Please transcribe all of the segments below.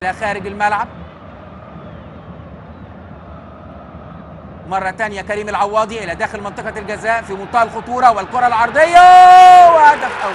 إلى خارج الملعب. مرة تانية كريم العواضي إلى داخل منطقة الجزاء في منتهى الخطورة، والكرة العرضية وهدف أول،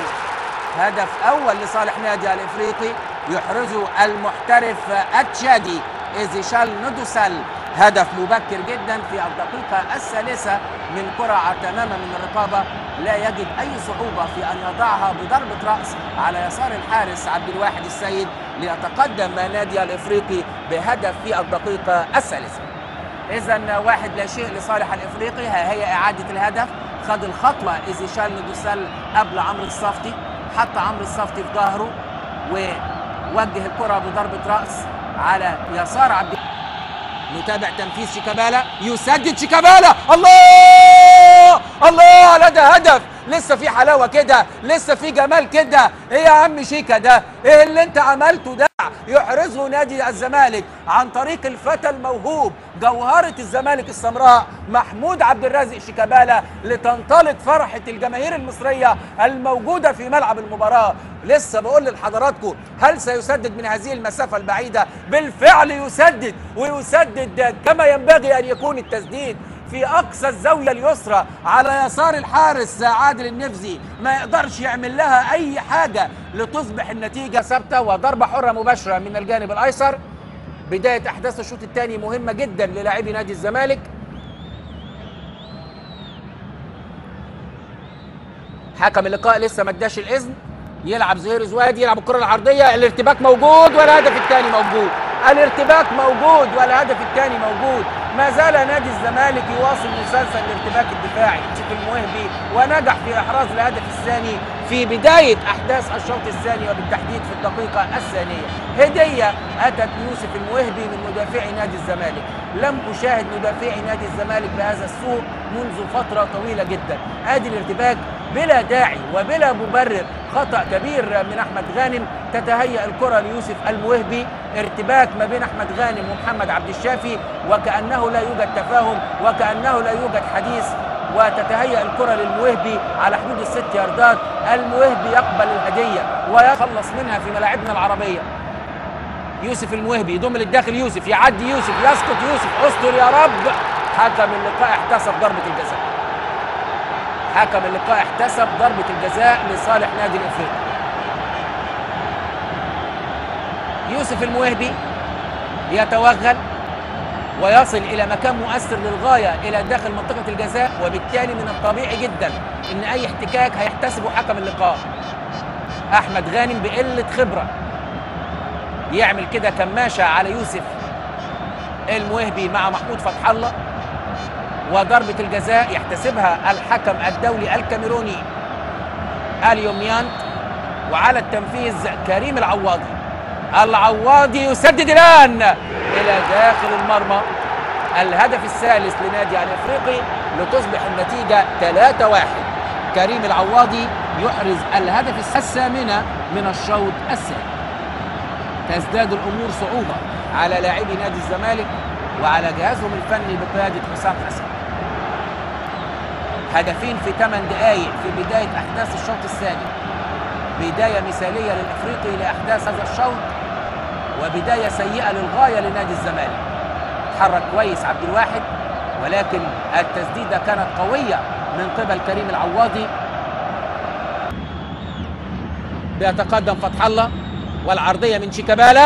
هدف أول لصالح نادي الإفريقي يحرزه المحترف التشادي إيزيشال ندوسال. هدف مبكر جدا في الدقيقة الثالثة من كرة تماما من الرقابة، لا يجد أي صعوبة في أن يضعها بضربة رأس على يسار الحارس عبد الواحد السيد ليتقدم نادي الإفريقي بهدف في الدقيقة الثالثة. إذا 1-0 لصالح الإفريقي. ها هي إعادة الهدف، خد الخطوة إيزيشال ندوسال قبل عمرو الصفتي، حط عمرو الصفتي في ظهره ووجه الكرة بضربة رأس على يسار عبد. نتابع تنفيذ شيكابالا، يسدد شيكابالا، الله الله، لا ده هدف، لسه في حلاوة كده، لسه في جمال كده، ايه يا عم شيكا ده؟ ايه اللي انت عملته ده؟ يحرزه نادي الزمالك عن طريق الفتى الموهوب جوهرة الزمالك السمراء محمود عبد الرازق شيكابالا، لتنطلق فرحة الجماهير المصرية الموجودة في ملعب المباراة. لسه بقول لحضراتكم، هل سيسدد من هذه المسافة البعيدة؟ بالفعل يسدد، ويسدد كما ينبغي أن يكون التسديد في أقصى الزاوية اليسرى على يسار الحارس عادل النفزي، ما يقدرش يعمل لها أي حاجة لتصبح النتيجة ثابتة. وضربة حرة مباشرة من الجانب الأيسر. بداية أحداث الشوط الثاني مهمة جدا للاعبي نادي الزمالك. حكم اللقاء لسه ما اداش الإذن. يلعب زهير زوادي، يلعب الكرة العرضية، الارتباك موجود والهدف الثاني موجود، الارتباك موجود والهدف الثاني موجود. ما زال نادي الزمالك يواصل مسلسل الارتباك الدفاعي. الموهبي ونجح في احراز الهدف الثاني في بداية احداث الشوط الثاني وبالتحديد في الدقيقة الثانية. هديه اتت ليوسف الموهبي من مدافعي نادي الزمالك. لم اشاهد مدافعي نادي الزمالك بهذا السوء منذ فترة طويلة جدا. ادي الارتباك بلا داعي وبلا مبرر، خطأ كبير من أحمد غانم. تتهيأ الكرة ليوسف الموهبي، ارتباك ما بين أحمد غانم ومحمد عبد الشافي، وكأنه لا يوجد تفاهم وكأنه لا يوجد حديث. وتتهيأ الكرة للموهبي على حدود ال6 ياردات. الموهبي يقبل الهدية ويخلص منها في ملاعبنا العربية. يوسف الموهبي يضم للداخل، يوسف يعدي، يوسف يسقط، يوسف استر يا رب. حكم اللقاء احتسب ضربة الجزاء. حكم اللقاء احتسب ضربة الجزاء لصالح نادي الإفريقي. يوسف الموهبي يتوغل ويصل إلى مكان مؤثر للغاية إلى داخل منطقة الجزاء، وبالتالي من الطبيعي جدا إن أي احتكاك هيحتسبه حكم اللقاء. أحمد غانم بقلة خبرة يعمل كده كماشة على يوسف الموهبي مع محمود فتح الله، وضربة الجزاء يحتسبها الحكم الدولي الكاميروني اليوميانت، وعلى التنفيذ كريم العواضي. العواضي يسدد الآن إلى داخل المرمى. الهدف الثالث لنادي الإفريقي لتصبح النتيجة 3-1. كريم العواضي يحرز الهدف الثامنة من الشوط الثاني. تزداد الأمور صعوبة على لاعبي نادي الزمالك وعلى جهازهم الفني بقيادة حسام حسن. هدفين في 8 دقائق في بداية أحداث الشوط الثاني، بداية مثالية للإفريقي لأحداث هذا الشوط، وبداية سيئة للغاية لنادي الزمالك. تحرك كويس عبد الواحد، ولكن التسديدة كانت قوية من قبل كريم العواضي. بيتقدم فتح الله، والعرضية من شيكابالا،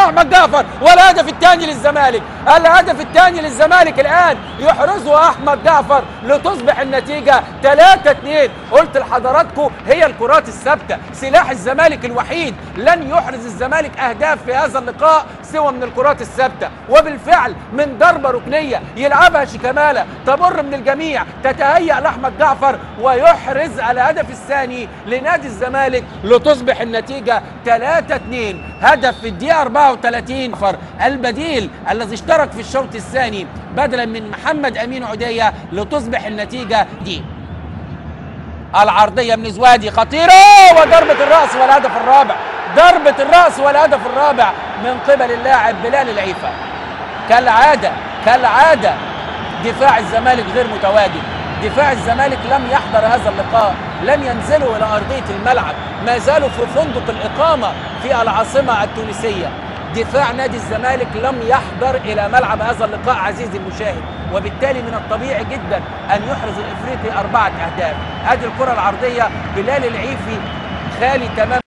أحمد جعفر، والهدف الثاني للزمالك. الهدف الثاني للزمالك الآن يحرزه أحمد جعفر لتصبح النتيجة 3-2. قلت لحضراتكم هي الكرات الثابتة سلاح الزمالك الوحيد، لن يحرز الزمالك أهداف في هذا اللقاء سوى من الكرات الثابتة، وبالفعل من ضربة ركنية يلعبها شيكابالا تمر من الجميع، تتهيأ لأحمد جعفر ويحرز الهدف الثاني لنادي الزمالك لتصبح النتيجة 3-2. هدف في الدقيقة 34. البديل الذي اشترك في الشوط الثاني بدلا من محمد أمين عدية لتصبح النتيجة دي. العرضية من زوادي خطيرة، وضربة الرأس والهدف الرابع. ضربة الرأس والهدف الرابع من قبل اللاعب بلال العيفة. كالعادة كالعادة دفاع الزمالك غير متواجد، دفاع الزمالك لم يحضر هذا اللقاء، لم ينزلوا إلى أرضية الملعب، ما زالوا في فندق الإقامة في العاصمة التونسية. دفاع نادي الزمالك لم يحضر إلى ملعب هذا اللقاء عزيزي المشاهد، وبالتالي من الطبيعي جدا أن يحرز الإفريقي 4 أهداف. هذه الكرة العرضية بلال العيفي خالي تماما.